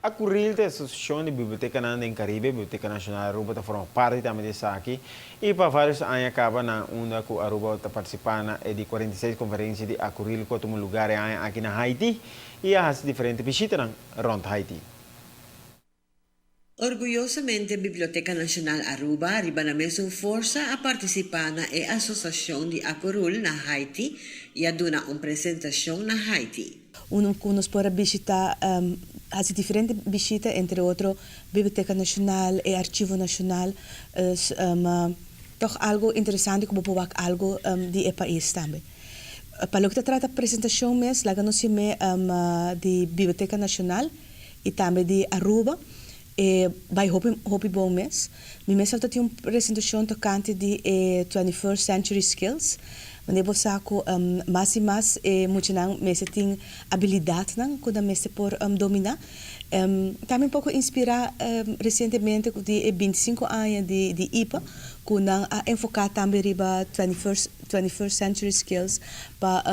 Acuril ta e asociacion di bibliotecanan den Caribe. Biblioteca Nacional Aruba ta forma parti tambe di esaki y pa varios aña caba na unda cu Aruba ta participa na e di 46 conferencia di Acuril cu a tuma lugar e aña aki na Haiti y a haci diferente bishitanan rond Haiti. Orguyosamente Biblioteca Nacional Aruba riba nan mesun forsa a participa na e asociacion di Acuril na Haiti y a duna un presentacion na Haiti. Unda cu nos por bishita, haci diferente bishita, entre otro Biblioteca Nacional y Archivo Nacional, toch algo interesante cu bo algo di e pais tambe. Pa loke ta trata presentacion mes, laga nos yama di Biblioteca Nacional y tambe di Aruba, a bay hopi hopi bon mes. Mi mes tin un presentacion tocante di 21st Century Skills. Manera bo sa cu mas y mas muchanan mester tin habilidadnan cu nan mester por domina. Tambe un poco inspira recientemente di 25 aña di IPA, cu nan a enfoca tambe riba 21st Century Skills pa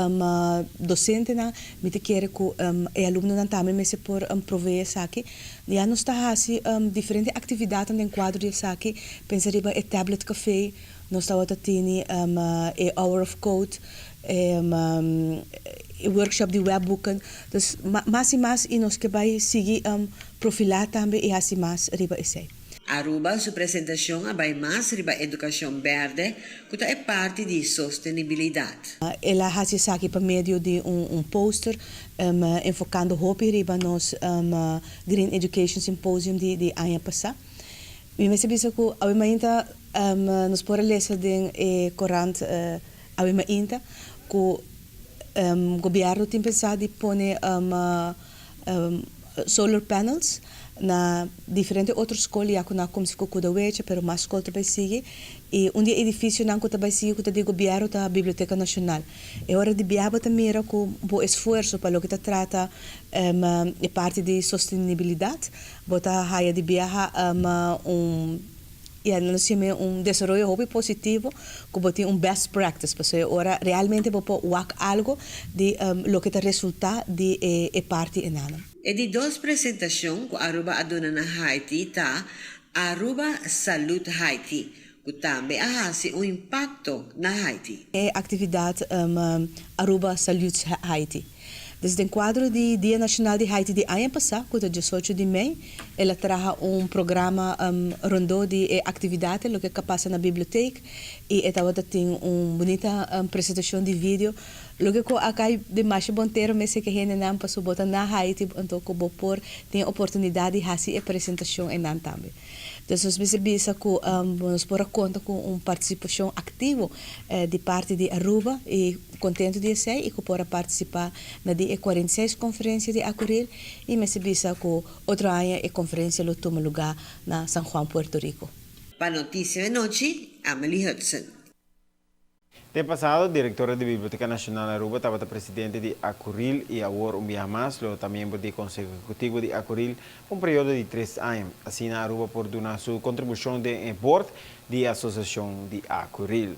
docentenan, mi ta kere cu e alumnonan tambe mester por provee esaki. Ya nos ta haci diferente actividad den cuadro di esaki, pensa riba e tablet café, nos tabata tin e Hour of Code, e workshop di webboeken. Dus mas y mas y nos kier bay sigui profila tambe y haci mas riba esey. Aruba su presentacion a bay mas riba educacion berde, cu ta parti di sostenibilidad. El a haci esaki pa medio di un poster enfocando hopi riba nos Green Education Symposium di aña pasa. Mi mester bisa cu awe mainta nos por a lesa den e corant awe mainta cu gobierno tin pensa di pone solar panels na diferente otro scol, ya cu nan a cuminsa cu Kudawecha, pero mas scol ta bay sigui y un di e edificionan cu ta bay sigui cu ta di gobierno ta Biblioteca Nacional. E ora di biaha bo ta mira cu bo esfuerso pa loke ta trata e parti di sostenibilidad, bo ta haya di biaha un, ya, nos yama un desaroyo hopi positivo, cu bo tin un best practice, pasobra ora realmente bo por wak algo di loke ta resulta di e parti einan. E di dos presentacion cu Aruba a duna na Haiti ta Aruba Salute Haiti, cu tambe a haci un impacto na Haiti. E actividad Aruba Salute Haiti. Dus den cuadro di Dia Nacional di Haiti di aña pasa, cu ta 18 di mei, el a traha un programa rond di e actividad, loke a pasa na biblioteca, y e tabata tin un bunita presentacion di video. Loke cu a cay den mas bon tera mes cu hendenan paso bo ta na Haiti, anto cu bo por tin oportunidad di haci e presentacion einan tambe. Dus nos mester bisa cu nos por a conta cu un participacion activo di parti di Aruba y contento di esey y cu por a participa na di e 46 conferencia di Acuril y mester bisa cu otro aña e conferencia lo tuma lugar na San Juan, Puerto Rico. Pa Noticia Anochi, Amelie Hudson. Den pasado, directora di Biblioteca Nacional Aruba tabata presidente di Acuril y awor un biaha mas lo ta miembro di Conseho Ehecutivo di Acuril un periodo di 3 aña. Asina Aruba por duna su contribucion den board di asociacion di Acuril.